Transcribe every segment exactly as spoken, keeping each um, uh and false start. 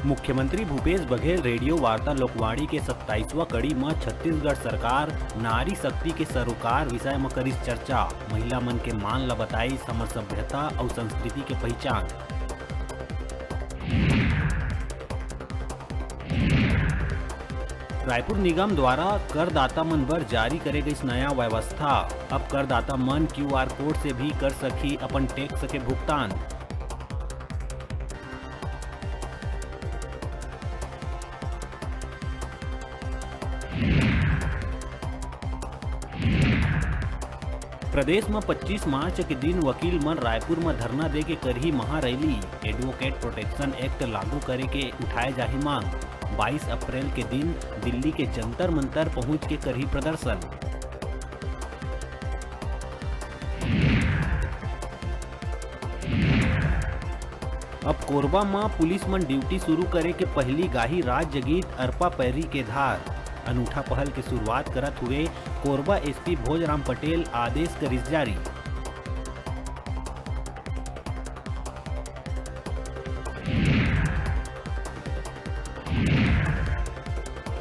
मुख्यमंत्री भूपेश बघेल रेडियो वार्ता लोकवाणी के सत्ताईसवाँ कड़ी म छत्तीसगढ़ सरकार नारी शक्ति के सरोकार विषय म करिस चर्चा। महिला मन के मान ल बताइस हमर सभ्यता अउ संस्कृति के पहिचान। रायपुर निगम द्वारा करदाता मन बर जारी करे गइस नया व्यवस्था। अब करदाता मन क्यूआर कोड से भी कर सकही अपन टैक्स के भुगतान। प्रदेश म पच्चीस मार्च के दिन वकील मन रायपुर म धरना दे के करही महारैली। एडवोकेट प्रोटेक्शन एक्ट लागू करे के उठाए जाही मांग। बाईस अप्रैल के दिन दिल्ली के जंतर मंतर पहुंच के करही प्रदर्शन। अब कोरबा म पुलिस मन ड्यूटी शुरू करे के पहिली गाही राज्य गीत अरपा पैरी के धार। अनूठा पहल के शुरुआत करत हुए कोरबा एसपी भोजराम पटेल आदेश करिस जारी।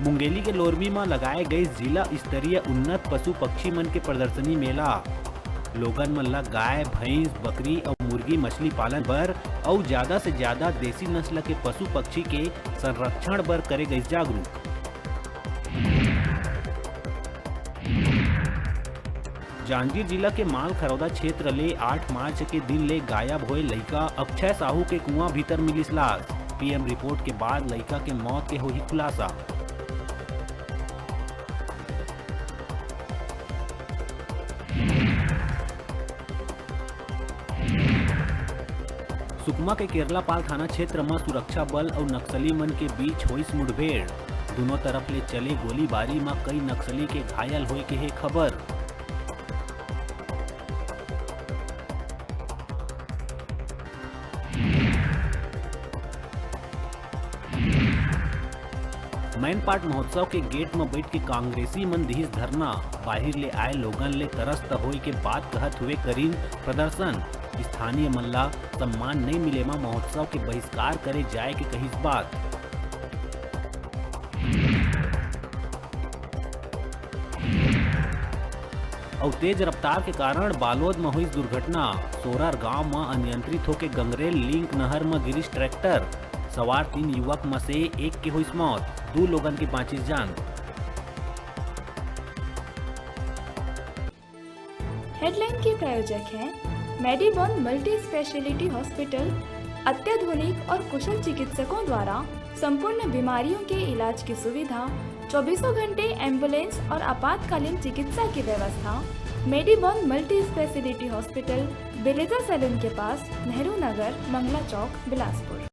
मुंगेली के लोरमी म लगाए गइस जिला स्तरीय उन्नत पशु पक्षी मन के प्रदर्शनी मेला। लोगन मन ल गाय, भैंस, बकरी अउ मुर्गी मछली पालन बर अउ ज्यादा से ज्यादा देसी नस्ल के पशु पक्षी के संरक्षण बर करे गइस जागरूक। जांजगीर जिला के मालखरौदा क्षेत्र ले आठ मार्च के दिन ले गायब होए लइका अक्षय साहू के कुआं भीतर मिलिस लाश। पीएम रिपोर्ट के बाद लइका के मौत के होही खुलासा। सुकमा के केरलापाल थाना क्षेत्र म सुरक्षा बल अउ नक्सली मन के बीच होइस मुठभेड़। दूनों तरफ ले चले गोलीबारी म कई नक्सली के घायल होए के हे खबर। मैनपाट महोत्सव के गेट म बइठ के कांग्रेसी मन दिहिस धरना। बाहिर ले आए लोगन ले तरस त होए के बात कहत हुए करिन प्रदर्शन। स्थानीय मन ला सम्मान नइ मिले म महोत्सव के बहिष्कार करे जाए के कहिस बात। अउ तेज रफ्तार के कारण बालोद म होइस दुर्घटना। सोरर गांव म अनियंत्रित होके गंगरेल लिंक नहर म गिरिस ट्रैक्टर। सवार तीन युवक म से एक के होइस मौत, दू लोगन के बांचिस जान। हेडलाइन के प्रायोजक हैं मेडीबॉन मल्टी स्पेशलिटी हॉस्पिटल। अत्याधुनिक और कुशल चिकित्सकों द्वारा संपूर्ण बीमारियों के इलाज की सुविधा, चौबीसों घंटे एम्बुलेंस और आपातकालीन चिकित्सा की व्यवस्था। मेडीबॉन मल्टी स्पेशलिटी हॉस्पिटल, बेलेजा सैलून के पास, नेहरू नगर, मंगला चौक, बिलासपुर।